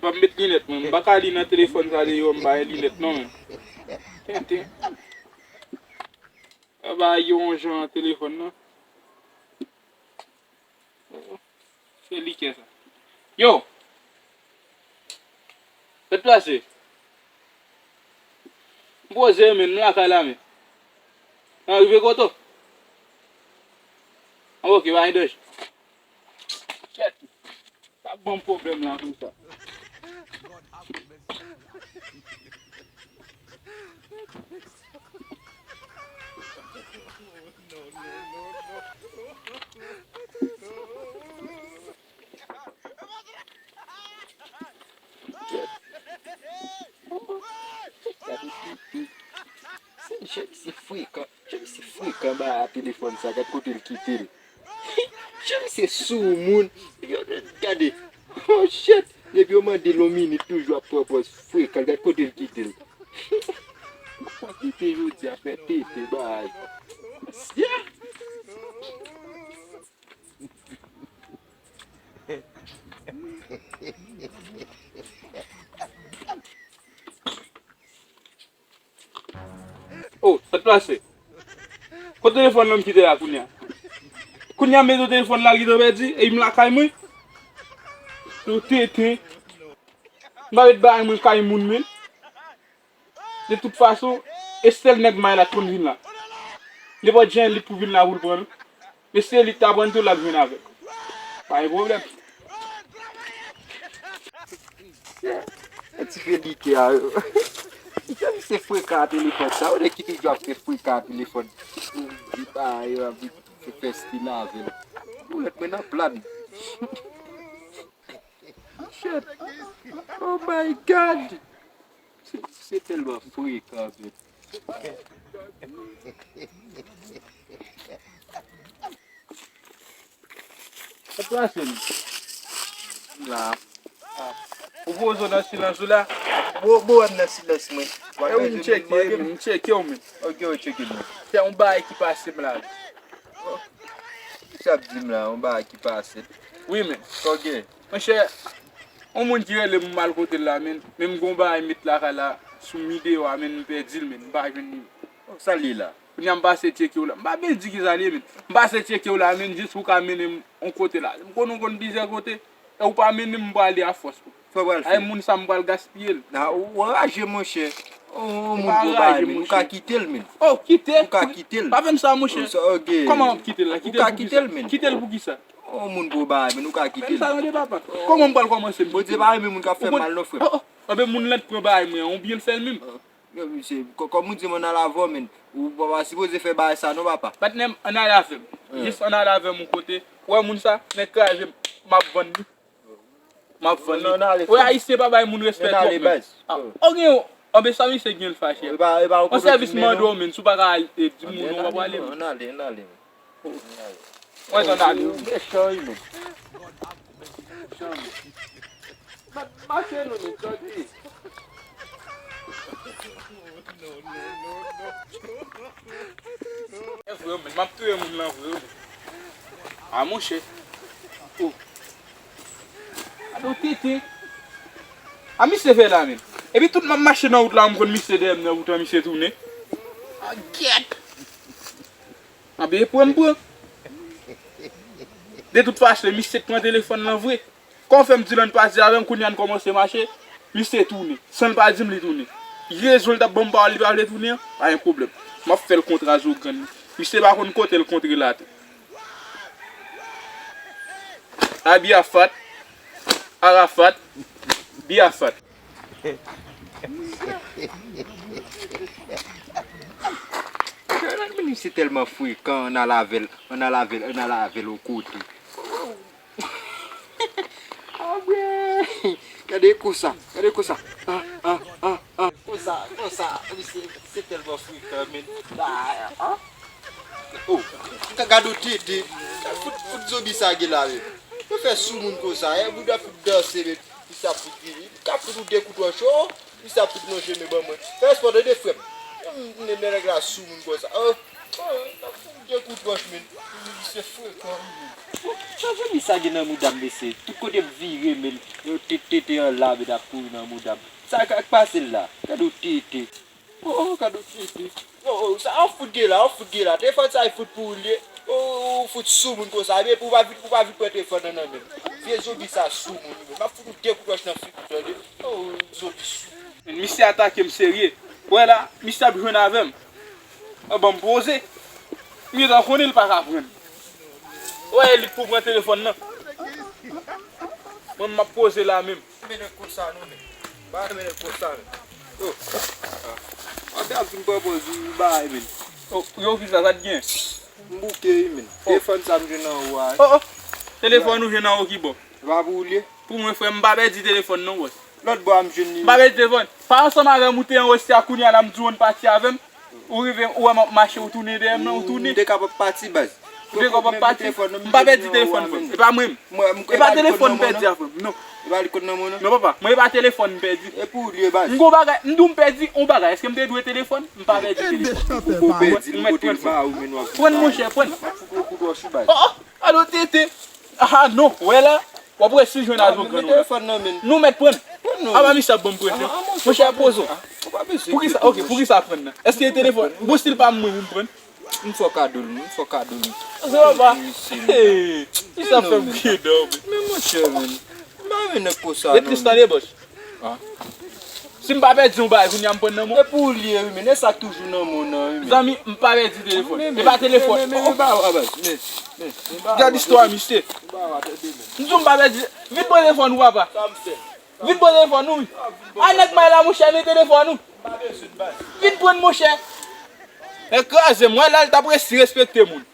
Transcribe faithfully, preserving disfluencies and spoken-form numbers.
Fò m met linèt mwen. M pa ka li nan telefòn sa deyò, m pa gen linèt non, men. Tenten. Sa bagay yo yon jan nan telefòn nan. Se li k fè sa. Yo! Sa k pase? M poze, men, m lakay la, men. Nan rive kote w? An, ok, pa gen danje. Kèt. Sa ban m pwoblèm la konsa. Se frekan. Jan misye frekan ba a telefòn sa, gad kote l kite l. Jan misye soumoun. Yo, gade. Oh shit. Depi yo mande l yon minit, toujou ap pran pòz frekan. Gad kote l kite l. Sa kite jodi a fè tete bay. Yeah. Oh, sa k pase? Kote telefòn nan m kite la kounye a? Kounye a m mete telefòn la, l gentan pèdi, e m lakay mwen. Yo tenten. M pa met bagay mwen kay moun, men. De tout fason, e sèl nèg may la t konn vin la. Nenpòt jan li pou vin la pou l pran nou. Men si se li k ta pran tou, l ap jwenn avè l. Pa gen pwoblèm. Ti fedike a yo. Jan misye frekan a telefòn sa, ou nèg ki toujou ap fè frekan a telefòn. Di pa yo ap fè fèstin avè l. Boulèt mwen nan plan. Shit. Oh my God. Se, se tèlman frekan, men. Sa plase m. La. Ou poze w nan silans ou la? Bo, bo, m nan silans mwen. E wi, m tcheke, m tcheke w, men. Ok, ou tcheke m. Se yon bagay ki pase m la. Ki sa ap di m la, yon bagay ki pase. Wi, men. Ok. Monchè, yon moun ki rele m, m al kote l la, men, men m gon bagay met lakay la, sou mi deyò a, men m pèdi l, men m pa jwenn li. Sa l ye la? Kounye a m pase tcheke w la. M pa byen di ki sa l ye, men. M pase tcheke w la, men, jis pou w ka mennen m yon kote la. M konnen w konn plizyè kote, e ou pa mennen m, m prale afòs. Sa w pral fè? Ay, moun sa, m pral gaspiye l. Nan, ou anraje, monchè. Ou moun gwo bagay, men. Ou ka kite l, men. Oh, kite? Ou ka kite l. Pa fè m sa, monchè. Kòman m ap kite l la? Kite l pou ki sa? Kite l pou ki sa? Ou moun gwo bagay, men. Ou ka kite l. Fè m sa, tande, papa. Kòman m pral kòmanse m kite l? Bondye pa renmen moun k ap fè mal, non, frè m. Oh, oh. Anben, moun lan t pran bagay mwen an, oubyen l fè l menm? Yo, misye, kò-, kòm ou di m, ann al avè w, men. Ou pa, pa sipoze fè bagay sa non, papa. Patnè m, ann al avè m. Jis ann al avè m yon kote. Ou wè moun sa, nèg kraze m, m ap vann li. M ap vann li. Ou wè Ayisyen pa bay moun respè twòp, men. Ah, ou gen yon, anben sa misye gen l fache. Yon sèvis m mande w, men, si w pa ka al, e, di moun non, w pa prale, men. Ann ale, ann ale, men. Mwen, ann ale. Ou mechan, wi, men. Mache nou, men, tande. E vre, men, m ap touye moun lan vre, men. A, monchè. Oh. Alo, tete. A, misye fè la, men. Epi tout m ap mache nan wout la, m konn misye dèyè m nan wout la, misye tounen. A, gyèt. Anben, pran m pran. De tout fason, misye t pran telefòn lan vre. Kòman fè m di l ann pase avè m, kounye a n kòmanse mache, misye tounen. San l pa di m li tounen. Rezon l t ap ban m pawòl li pa vle tounen an, pa gen pwoblèm. M ap fè l kontra zo grann li. Misye pa konn kote l kontre l atè. Abi Afat, Arafat, Bi Afat. Misye tèlman frekan, ann al avè l, ann al avè l, ann al avè l yon kote. Abwè! Gade konsa, gade konsa. Ah, ah, ah, ah. Konsa, konsa, misye, misye tèlman frekan, men. Ah, ah. Oh, gade yon tete. Fout, fout zonbi sa gen la, men. Yo fè sou moun konsa, eh, bouda fout danse, men. Misye ap fout vini. Misye ap fout ou de kout wòch, oh. Misye ap fout lonje men ban mwen. Fè respè w tande, frè m. M, m, nèg la sou moun konsa. Oh, oh, misye ap fout ou de kout wòch, men. Misye frekan, men. Sa zanmi sa gen nan mouda m, mesye. Tout kote m vire, men, yo te tete an la, men ap kouri nan mouda m. Sa k ap pase l la? Gade yon tete. Oh, oh, gade yon tete. Oh, oh, sa, an fout gen la, an fout gen la. Telefòn sa, e fout pou ou l ye. Oh, ou fout sou moun konsa. Epi ou pa vin, ou pa vin pran telefòn nan nan men m. Vye zonbi sa sou moun, wi, men. M ap fout ou de kout wòch nan figi w, tande? Oh, zonbi sou. Men misye atake m serye. Wè la, misye ap jwenn avè m. An ban m poze. M gentan konnen l pa ka pran. Wè, li pou pran telefòn nan. Mwen, m ap poze la menm. Mennen konsa non, men. Ba mennen konsa, men. Oh. Ah. Wap ap vin pran pòz ou bay, men. Oh, yo, kisa sa t gen? M bouke, wi, men. Oh. Telefòn sa m jwenn anwo a, wi. Oh, oh. Telefòn ou jwenn anwo ki bò? E pa pou ou l ye? Pou mwen, frè m, m pa pèdi telefòn non, bòs. Lòt bò a m jwenn li. M pa pèdi telefòn. Pa ansanm avè m ou te anwo, se a kounye a la m di w ann pati avè m. Ou rive, ou wè m ap mache, ou tounen dèyè m nan, ou tounen. M te kapab pati, baz. Ou te kapab pati? M pa pèdi telefòn, frè m. E pa mwen menm. E pa telefòn m pèdi a, frè m. Non. E pa li k nan men w, non? Non, papa. Mwen, e pa telefòn m pèdi. E pou ou l ye, baz. M gon bagay, m di w m pèdi yon bagay. Èske m te dwe telefòn? M pa pèdi telefòn. Ou pèdi, m kote l ba ou, men w ap. Pran, monchè, pran. M ap fout ou kout wòch ou, baz. Oh, oh. Alo, tete. Ah, non. Wè la. W ap resi jwenn avè w, grann. Telefòn nan men. Nou mèt pran. Pran non. Aba, misye ap ban m prese. Ah, ah, monchè, monchè, poze w. Ah, ou pa bezwen. Poukisa? Ok, poukisa pran nan? Èske e telefòn? Bon, si l pa mwen, ou m pran. M fè w kado l, m fè w kado l. Se pa. Hey, misye ap fè m kriye dòmi. Men monchè, men. M pa renmen nèg konsa, non. Ret tris tande, bòs. Ah. Si m pa pèdi yon bagay, kounye a m pran nan men w. E pou ou l ye, wi, men e sa k toujou nan men w nan, wi, men. Zanmi, m pa pèdi telefòn. E pa telefòn. Men, men, men, men, ba w a, baz. Men, men, men, ba w a. Gad istwa, misye. M di w m pa pèdi. Vin pran telefòn ou, papa. Sa m fè? Vin pran telefòn ou, wi. A, nèg may la, monchè, men telefòn ou. M pa bezwen, baz. Vin pran, monchè. Nèg kraze m, wè la, l t ap resi respekte moun.